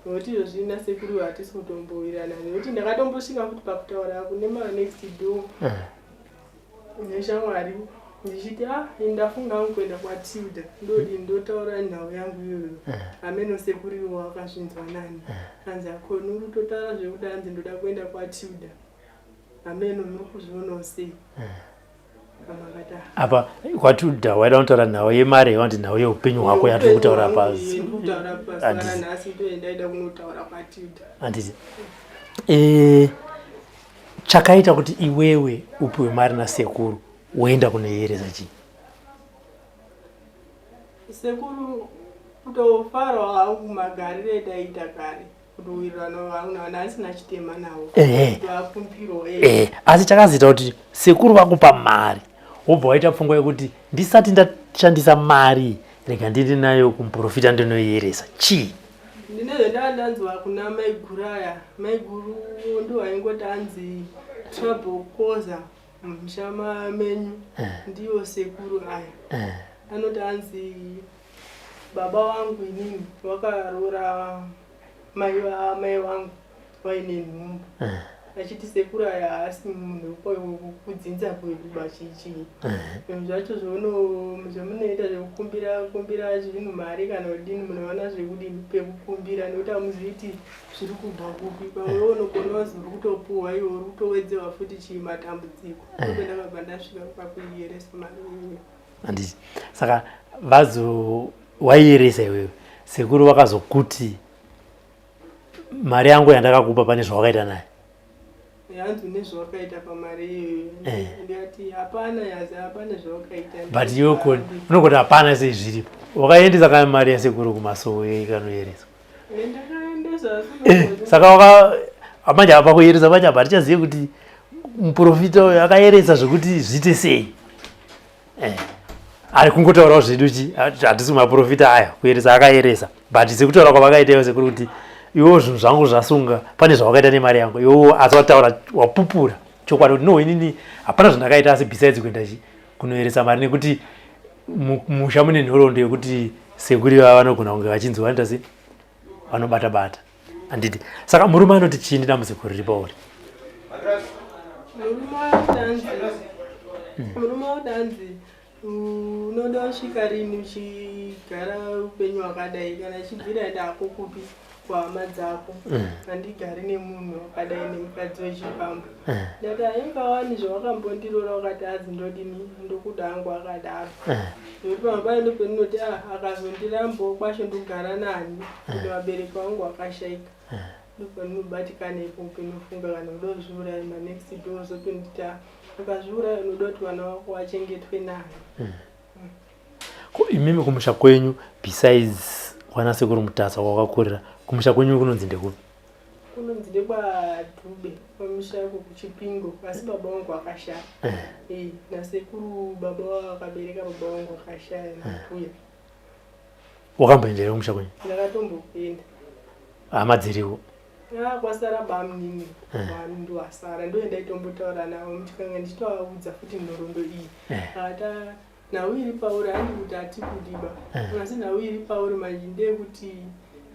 nokuti izvozvi nasekuru hatisi kutombowirirana, nekuti ndakatombosvika futi pakutaura kune manext door neshamwari ndichiti, "Ah, ini ndafunga hangu kuenda kwaTilda, ndodini, ndotaura nhau yangu iyoyo." Ameno sekuru iwo wakazvinzwa nani, hanzi akoni uri kutotaura zvekuti hanzi ndoda kuenda kwaTilda, ameno muri kuzvionawo sei. Amakati, "Ah, Apa kwaTilda waida kutaura nhau yemari, yavanti nhau yeupenyu hwako yatiri kutaura pasi? Kutaura pasi kana nhasi ndoendaida kunotaura kwaTilda. Handiti chakaita kuti iwewe upiwe mari nasekuru woenda kunoyeresa chii? Sekuru kutofarawo hangu magariro edaita kare, kutowirirana vangu navana asina chitema navo, kutovakumbirawo. Asi chakazoita kuti sekuru vakupa mari Wobva waita pfungwa yekuti ndisati ndashandisa mari rega ndiende nayo kumuprofita ndinoyeresa. Chii? Ndine zvandanga ndanzwa kuna maiguru aya. Maiguru ndiwo aingoti anzi trouble causer mumusha menyu eh. ndiwo sekuru aya. Eh. Anoti anzi baba wangu inini wakaroora mai mai vangu vaine nhumbu eh. achiti sekuru aya haasi munhu wekudzinza kwedu bachichii eh. zvinhu zvacho zvamunoita zvekukumbira kumbira zvinhu mari kana kudini munoona zvekudini pekukumbira nekuti hamuzivi kuti zviri kubva kupi pamwe iwe unogona wazi uri kutopuhwa iwe uri kutowedzewa futi chii matambudziko eh. ndakabva ndasvika pakuiyeresa mari iyoyo handiti saka vazo waiyeresa iwewe sekuru vakazokuti mari yangu yandakakupa pane zvawakaita nayo hanzi une zvawakaita pamari iyoyo eh. ndikati hapana yazi hapana zvawakaita but iwe unogoti hapana sei zviripo wakaendesa kana mari yasekuru kumasowe ikanoyereswa eh, saka waka manje apa kuyeresa manje apa hatichazive kuti muprofita uyo akayeresa zvekuti zviite sei eh, ari kungotaurawo zvedu chi hatisi maprofita aya kuyeresa akayeresa but sekutaura kwavakaita ivo sekuri kuti iwo zvinhu zvangu zvasunga pane zvawakaita nemari yangu iwo asi wataura wapupura chokwadi kuti no inini hapana zvandakaita asi besides kuenda chi kunoyeresa mari nekuti musha mune nhoroondo yekuti sekuri vava vanogona kunge vachinzi vanoita se vanobata bata handiti saka murume anoti chii ndidambudziko riri pauri murume wadanzi unoda kusvika rini uchigara upenyu hwakadai kana chibvira ndako kupi kuhama dzako mm. handigari nemunhu wakadai nemukadzi wechipambo mm. ndati aingawani zvawakambondiroora wakati azi ndodini ndokuda hangu akadaro mm. nekuti pamwe paye ndopendinoti ah akazondirambawo kwacho ndogara nani kuti vabereki vangu vakashaika ndopandinobatikana ipo penofunga kana kuda kuzviuraya manext door zopenditi ah ukazviuraya unoda kuti vana vako vachengetwe nani. Ko imimi kumusha kwenyu besides kwana sekuru Mutasa kwawakakurira kumusha kwenyu kunonzi ndekupi? Kunonzi ndekwaDube pamusha ko kuChipingo asi baba vangu vakashaya. Eh. Eh, nasekuru baba vakabereka baba vangu vakashaya eh. nambuya. Wakamboenda here kumusha kwenyu? Ndakatombokuenda. Hama dziriko? Ah, kwasara bamnini eh. vanhu ndowasara ndoye ndaitombotaura navo muchikanga ndichitovaudza futi nhoroondo iyi eh. ata nhau iri pauri handi kuti hatikudiba eh. asi nhau iri pauri manje ndeyekuti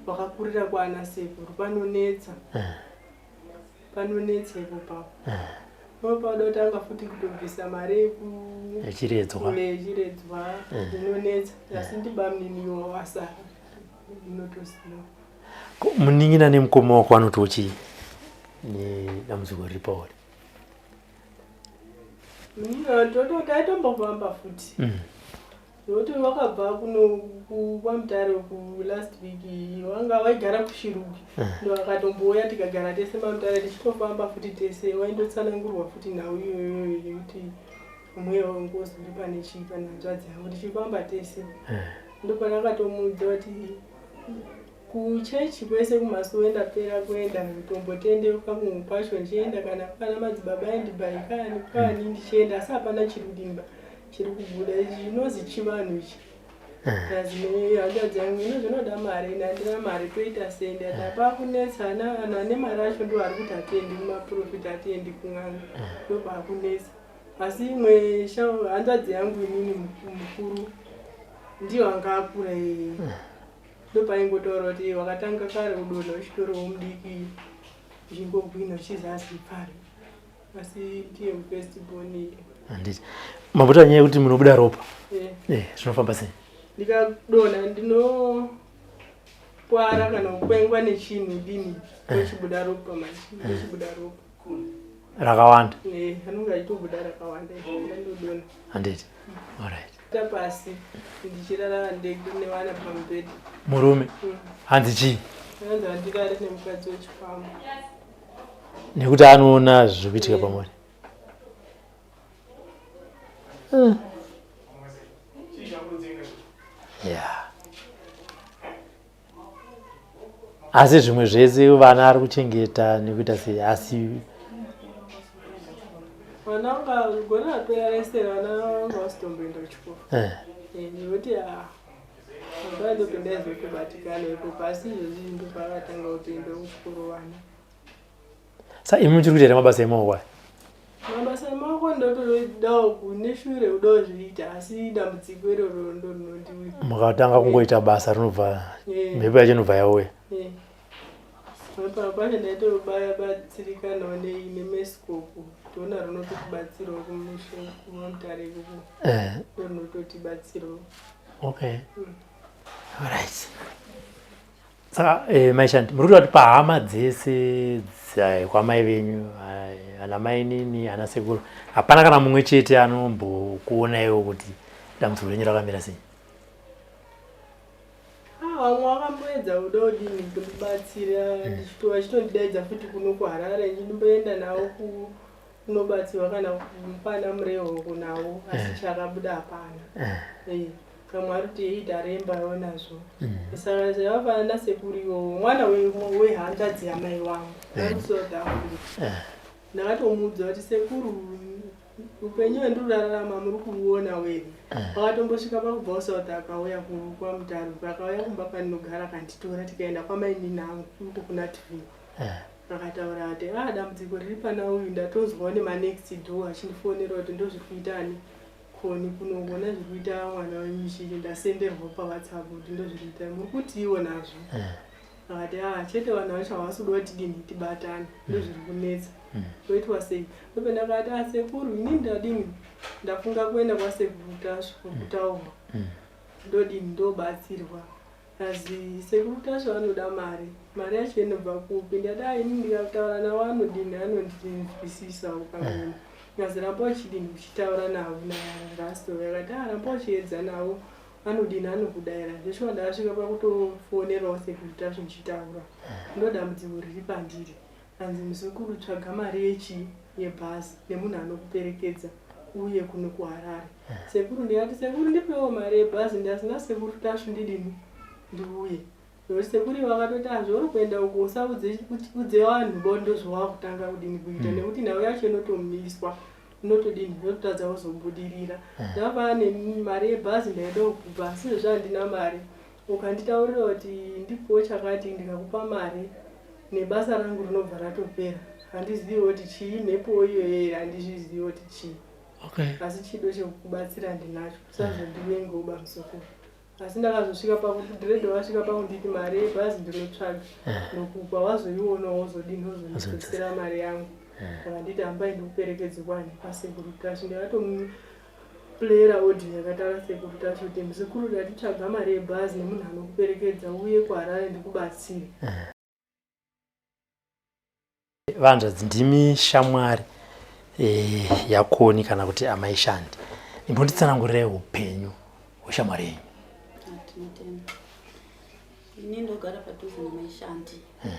wakakurira kwana sekuru panonetsa panonetsa ipo papo pauda kutanga futi kutobvisa mari yechiredzwa inonetsa asi ndibamnini iwo wasara ndinotoziva Munin'ina nemukoma wako vanotiwo chii nedambudziko riri pauri? Taitombofamba futi mm. nokuti wakabva kuno kwamutare ku last week wanga waigara kushiruki mm. ndo akatombouya tikagara tese mamutare tichitofamba futi tese waindotsanangurwa futi nhau iyoyo yekuti mweya wengozi uri pane chii pane hanzvadzi yangu tichifamba tese mm. ndopandakatomuudza kuti Kuchechi kwese kumasowe ndapera kuenda kutombotendeuka kumwe kwacho ndichienda kana kwana madzibaba aindibhai kani kwani ndichienda asi hapana chiri kudimba chiri kubuda ichi chinozi chivanhu ichi hanzvadzi yangu ino zvinoda mari ini handina mari toita sei ndati apa kunetsa ana vanhu vane mari acho ndo vari kuti hatiendi kumaprofita hatiendi kun'anga ndopaakunetsa asi imwe hanzvadzi yangu inini mukuru ndiyo anga akura iyeye Ndopaingotaura kuti wakatanga kare kudonha uchitoriwo mudiki uchingogwina uchizazi pari asi ndiye first born. Handiti mambotaura nyaya yekuti munobuda ropa eh, eh zvinofamba sei? Ndikadonha ndinokwara kana kukwengwa nechinhu dini ndochibuda ropa manje ndochibuda ropa rakawanda eh anonga achitobuda rakawanda ndodonha. Handiti alright Ta pasi ndichirara ndega nevana pamubhedha. Murume mm. hanzi chii? Hanzi handirare nemukadzi wechikwambo. Nekuti anoona zviri kuitika yeah. pamuri. Mm. Yeah. Asi zvimwe zvese vana ari kuchengeta nekuita sei asi Vana vanga gore rapera rese vana vanga vasitomboenda kuchikoro. Eh. Eh, nekuti ah, baba ndopendaizotobatikana ipopo asi izvozvi ndopakatanga kutoenda kuchikoro vana. Sa imi muchiri kuita here mabasa emaoko aya? Mabasa emaoko ndotodawo kune shure kudawo zviita asi dambudziko iroro ndorinondiwira. Mukatanga kungoita basa rinobva mhepo yacho inobva yauya. Pamwe pacho ndaitobatsirikanawo nemescope toona rinototibatsirawo kumusha kumamutare ikoko eh. rinototibatsirawo. Okay. Mm. Alright. Saka eh, maishandi muri kuda kuti pahama dzese kwamai venyu eh, ana mainini ana sekuru hapana kana mumwe chete anombokuonaiwo kuti dambudziko renyu rakamira sei? Ah, vamwe vakamboedza kuda kudini kundibatsira hmm. vachitondidaidza futi kuno kuharare ndimboenda navo kunobatsirwa kana pana murehoko navo asi eh. chakabuda hapana eh. Eh, kamwe ari kuti ei tarembawo nazvo hmm. saka zvavafanana nasekuru iwowo mwana wehanzvadzi yamai wangu ari south africa ndakatomuudza kuti sekuru Upenyu hwendiri kurarama muri kuuona wega. Eh. Wakatombosvika pakubva kuSouth akauya kwaMutare akauya kumba kwandinogara akanditora tikaenda kwamainini angu uko kuna TV. Eh. Akataura ati ah dambudziko riri pana uyu ndatonzwawo nemanext door achindifonera kuti ndozviri kuita ani koni kunoona zviri kuita mwana wenyu chii ndasenderwa paWhatsApp kuti ndozviri kuita muri kutiiwo nazvo. Eh. Akati ah chete vanhu vacho havasi kuda kuti tidini tibatane ndozviri kunetsa toitwa sei ndope ndakati ah sekuru ini ndadini ndafunga kuenda kwasekuru tasvu kutaurwa ndodini ndobatsirwa azi sekuru tasvu vanoda mari mari yacho inobva kupi ndati ah ini ndikataura navo anodini anondinzwisisawo pamweni azi ramba uchidini uchitaura navo narasto akati ah ramba uchiedza navo Anodini anokudaira zveshuwa ndakasvika pakutofonerawo sekuru Tasvu ndichitaura ndodambudziko riri pandiri hanzi muzukuru tsvaga mari yechii yebhazi nemunhu anokuperekedza uye kuno kuHarare sekuru ndikati sekuru ndipewo mari yebhazi ndasina sekuru Tasvu ndidini ndiuye Nekuti sekuru vakatoti hazvo uri kuenda uko usaudze udze vanhu bo ndozvawakutanga kudini kuita mm. nekuti nhau yacho inotomiswa inotodini inototadza kuzobudirira mm. ndava nemari yebhazi ndaida kukupa asi izvozvo handina mari ukanditaurira kuti ndipowo chakati ndikakupa mari nebasa rangu rinobva ratopera handizivi kuti chii mhepo iyoyo here handizvizivi kuti chii okay. asi chido chekukubatsira ndinacho usazondivengewo bamsukuru asi ndakazosvika pakuti dread wasvika pakunditi mari yebhazi ndinotsvaga eh. ndokupa wazoiona wozodini wozondidzosera mari yangu eh. akanditi hambai ndikuperekedze kwani kwasekuru tashu ndakatomupleyera audio yakataura sekuru tashu kuti muzukuru ndatitsvaga mari yebhazi nemunhu anokuperekedza uye kuharare ndikubatsire eh. Vanzvadzi ndimi shamwari e, yaKoni kana kuti amai Shandi. Imbonditsanangurirai upenyu hweshamwari yenyu. Tinotenda. Ini ndogara padhuze namai Shandi. Hmm.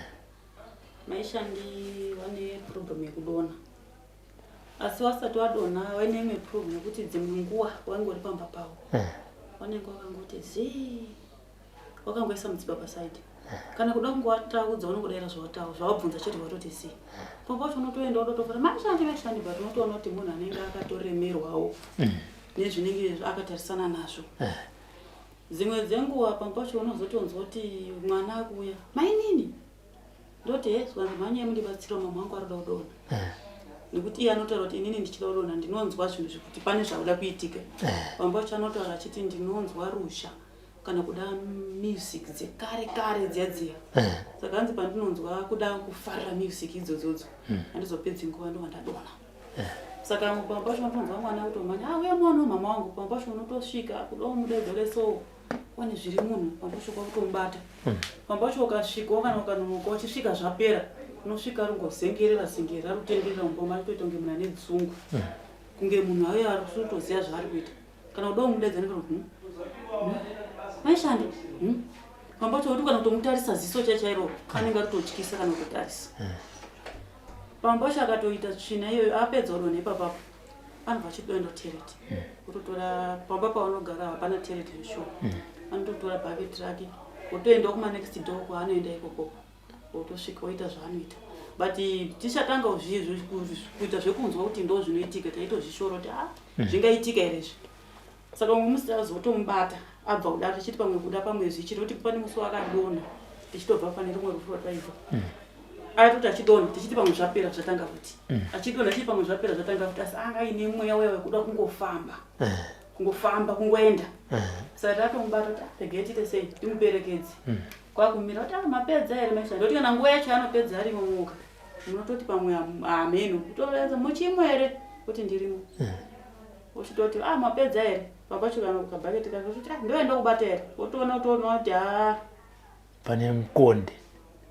Mai Shandi vane problem yekudonha. Asi wasati wadonha vaine imwe problem yekuti dzimwe nguva waingori pamba pavo. Hmm. Vanenge vakangoti zii. wakangoisa mutsipa paside kana kuda kungowataudza unongodaira zvawataura zvawabvunza chete watoti zii pamwe pacho unotoenda wototofara mashandi mashandi but unotoona kuti munhu anenge akatoremerwawo mm. nezvinenge akatarisana nazvo eh. dzimwe dzenguva pamwe pacho unozotonzwa kuti mwana akuuya mainini ndoti he zvanzi mhanyai mundibatsira mama wangu arikuda kudonha eh. nekuti iye anotaura kuti inini ndichida kudonha ndinonzwa zvinhu zvekuti pane zvakuda kuitika eh. pamwe pacho anotaura achiti ndinonzwa ruzha kana kuda music dzekare kare dziya dziya eh. saka hanzi pandinonzwa kuda kufarira music idzodzodzo hmm. handizopedzi nguva ndova ndadona eh. saka pamwe pacho unotonzwa mwana kutomhanya ah uya mwana wamama wangu pamwe pacho unotosvika kuda umudaidza so wane zviri munhu pamwe pacho kwakutomubata hmm. pamwe pacho ukasvikawo kana ukanonoka uchisvika zvapera unosvika rungozengerera zengerera rutenderera mumba maritoita kunge munhu ane dzungu hmm. kunge munhu auya ari kutoziva zvaari kuita kana kuda kumudaidza nekano hmm? hmm? maishande hmm? pamba pacho kuti kana kutomutarisa ziso chachairo anenge aritotyisa kana kutarisa hmm. pamba pacho akatoita tsvina iyoyo apedza odonha ipapapo anobva achitoenda tereti ototora pamba pavanogara hapana tereti zveshuwa anototora bhaketi rake otoenda kumanext door kwaanoenda ikokoko otosvika oita zvaanoita. But tichatanga kuita zvekunzwa kuti ndo zvinoitika, taitozvishora kuti ah, zvingaitika here izvi. Saka umwe musi tazotomubata abva kudaro, tichiti pamwe kuda pamwe zvichiri kuti pane musi wakadonha tichitobva pane rumwe rufu rwataibva. Aitoti achidonha tichiti pamwe zvapera, zvatanga futi. Achidonha tichiti pamwe zvapera, zvatanga futi, asi anga aine mweya uya wekuda kungofamba, kungofamba, kungoenda. Saka tatomubata kuti, "Ah, regai tiite sei, timuperekedze." Kwakumira kuti, "Ah, mapedza here maisha?" Ndoti kana nguva yacho yaanopedza arimo muka, munototi pamwe hameno kutoedza muchimo here kuti ndirimo. Uchitoti, "Ah, mapedza here?" Papacho kana kabhaketi kako kuti, "Ah, ndoenda kubata here?" Wotoona, utoona kuti ha. Pane mukonde.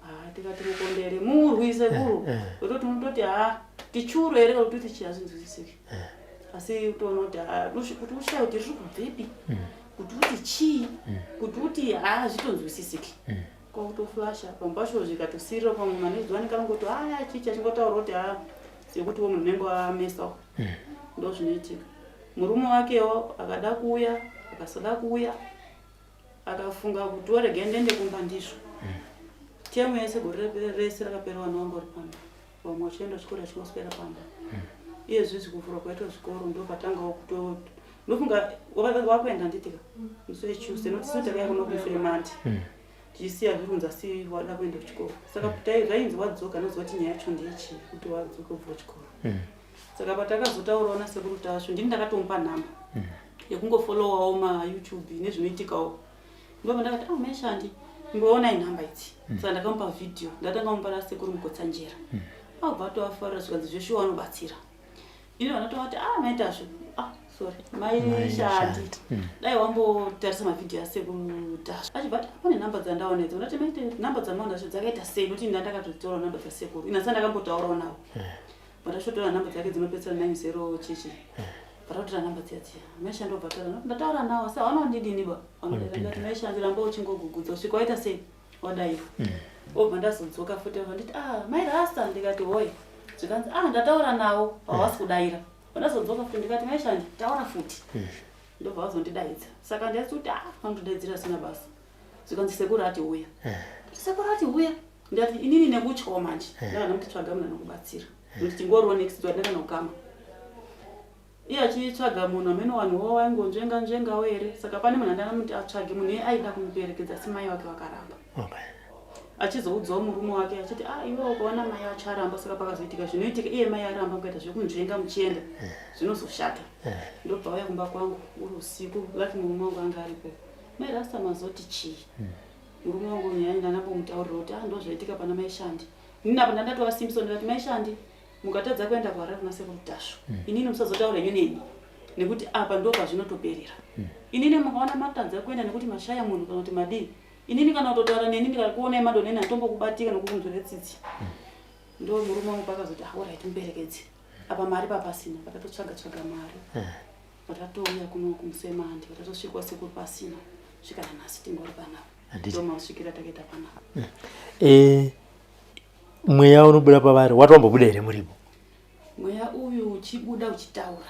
Ah, tikati mukonde here, murwi sekuru? Wototi unototi ha, tichuru here kana kuti chi, hazvinzwisisiki. Asi utoona kuti ha, kuti ushaye kuti riri kubvepi, kuti uti chii, kuti uti ha, zvitonzwisisiki. Kwakutoflasha pamwe pacho zvikatosirira pamwe manezuva anenge anongoti aya chichi achingotaura kuti ha, sekuti wo munhu unenge wamesawo. Ndo zvinoitika. Murume wakewo akada kuuya, akasada kuuya, akafunga kuti warega ndiende kumba, ndizvo. Temu yese, gore rese rakapera, vana vanga vari pamba, vamwe vachienda chikoro, achingoswera pamba. Iye zvizi kuvhurwa kwaitwa zvikoro, ndo patangawo kuto ndofunga wakuenda nditika musi weTuesday, nokuti siu takauya kuno musi weMonday tichisiya zvirunzi, asi wada kuenda kuchikoro. Saka zvainzi wadzoka, noziva kuti nyaya yacho ndeyechii kuti wadzoka kubva kuchikoro. Saka patakazotaurawo nasekuru Tasvu, ndini ndakatomupa nhamba yekungofolowawo maYouTube nezvinoitikawo. Ndobva ndakati, "Ah, maishandi, imboonai nhamba idzi." Saka ndakamupa vhidhiyo, ndatanga mupa rasekuru Mukotsanjera. Abva atoafarira, zvikanzi zveshuwa vanobatsira. Ini vanotovati, "Ah, maitasvu, ah, sorry, maishandi." Shandi. Dai wambotarisa mavhidhiyo asekuru Tasvu. Achibva ati, "Ah, pane nhamba dzandaona idzi." Ndati, "Maite nhamba dzamaona zvo dzakaita sei?" Nokuti nda ndakatotaura nhamba dzasekuru, ina sanda ndakambotaurawo navo. Pandashotora nhamba dzake dzinopedzisira 90 chichi, patakutora nhamba dziya dziya, maishandi obva taura, "Ndataura nawo, asi hawana kundidini ba." Ndati, "Maishandi, ramba uchingogugudza usvika waita sei, wadairwa." Obva ndazodzoka futi, obva nditi, "Ah, mai Rasta." Ndikati, "Hoi." Zvikanzi, "Ah, ndataura nawo, hawasi kudaira." Pandazodzoka futi ndikati, "Maishandi, taura futi." Ndobva vazondidaidza. Saka ndaiti kuti, ah, vanotodaidzira asina basa. Zvikanzi, "Sekuru ati uya." "Sekuru ati uya?" Ndati, inini nekutyawo manje, ndakana kuti tsvaga munhu anokubatsira, nokuti tingoriwo next door, ndakana kukama. Iye achitsvaga munhu, amene vanhuwo waingonzvenga nzvengawo here. Saka pane munhu andakamuti atsvage, munhu iye aida kumuperekedza, asi mai vake vakaramba. Achizoudzawo murume wake achiti, "Ah, iwe ukaona mai vacharamba." Saka pakazoitika zvinoitika, iye mai aramba, mukaita zvekunzvenga muchienda, zvinozoshata. Ndobva auya kumba kwangu uri usiku, lati murume wangu anga aripo. "Mai Rasta, mazoti chii?" Murume wangu nyaya ndandambomutaurira kuti, "Ah, ndo zvaitika pana maishandi." Inini apa ndandatovasimbisa, ndikati, "Maishandi, mukatadza kuenda kuHarare kuna sekuru Tasvu, inini musazotaura henyu neni, nekuti apa ndo pazvinotoperera. Inini mukaona matadza kuenda nekuti mashaya munhu kana kuti madii, inini kana kutotaura neni, ndikakuonai madoneni, handitombokubatika nokukunzwira tsitsi." Ndo murume wangu pakazoti, "Ah, alright, muperekedze." Apa mari papasina, vakatotsvaga tsvaga mari, vatatouya kuno kumusemandi, vatatosvikwa sekuru pasina. Svika nanhasi tingori panapa. Handiti. Ndomasvikira takaita panapa. Mweya unobuda pavari wati wambobuda here muripo? Mweya uyu uchibuda uchitaura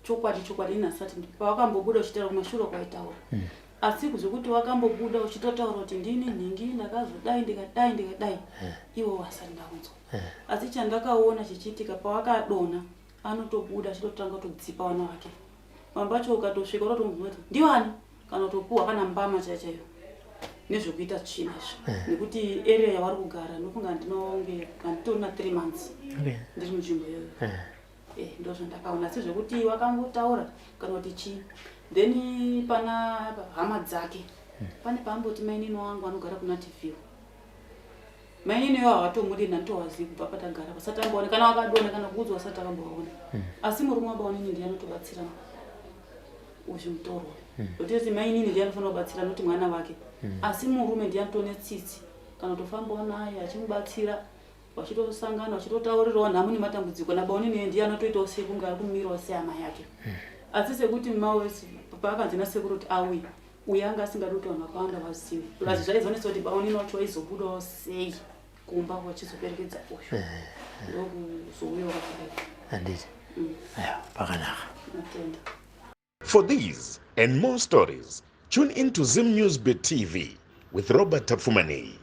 chokwadi, chokwadi ini asati pawakambobuda uchitaura kumashure kwaitaura, asi zvekuti wakambobuda uchitotaura kuti ndini nhingi, ndakazodai, ndikadai, ndikadai, iwo wasati ndakunzwa. Asi chandakaona chichiitika, pawakadonha anotobuda achitotanga kutodzipa vana vake. Pamwe pacho ukatosvika unotomubvunza kuti ndiwani, kana kutopuhwa kana mbama chaiyo chaiyo nezvekuita tsvina izvi, nekuti area yavari kugara nokunga ndinonge handitorina 3 months ndiri munzvimbo iyoyo. Ndo zvandakaona, asi zvekuti wakambotaura kana kuti chii, then pana hama dzake, pane paamboti mainini wangu anogara kuna TV. Mainini iwo havatomudi, ndanditowazivi kubva patagara, vasati amboona kana wakadona kana kuudzwa, vasati akambovaona. Asi murume wabaonini ndiye anotobatsira uyu mutorwa, ndokuti mainini ndiye anofanira kubatsira noti mwana wake, asi murume ndiye anotone tsitsi kana kutofambawo naye achimubatsira, vachitosangana, vachitotaurirawo nhamo nematambudziko. Nabaonini ndiye anotoitawo sekunge ari kumirawo sehama yake. Asi sekuti paakanzi nasekuru kuti auye, uyo anga asingadi kuti vanhu vakawanda vazive, plus zvaizonetsa kuti baonini wacho waizobudawo sei kumba wachizoperekedza uyu, ndokuzouyawo vakadai. Handiti. Aiwa, pakanaka. Matenda. For these and more stories, tune in to Zim News Bit TV with Robert Tafumani.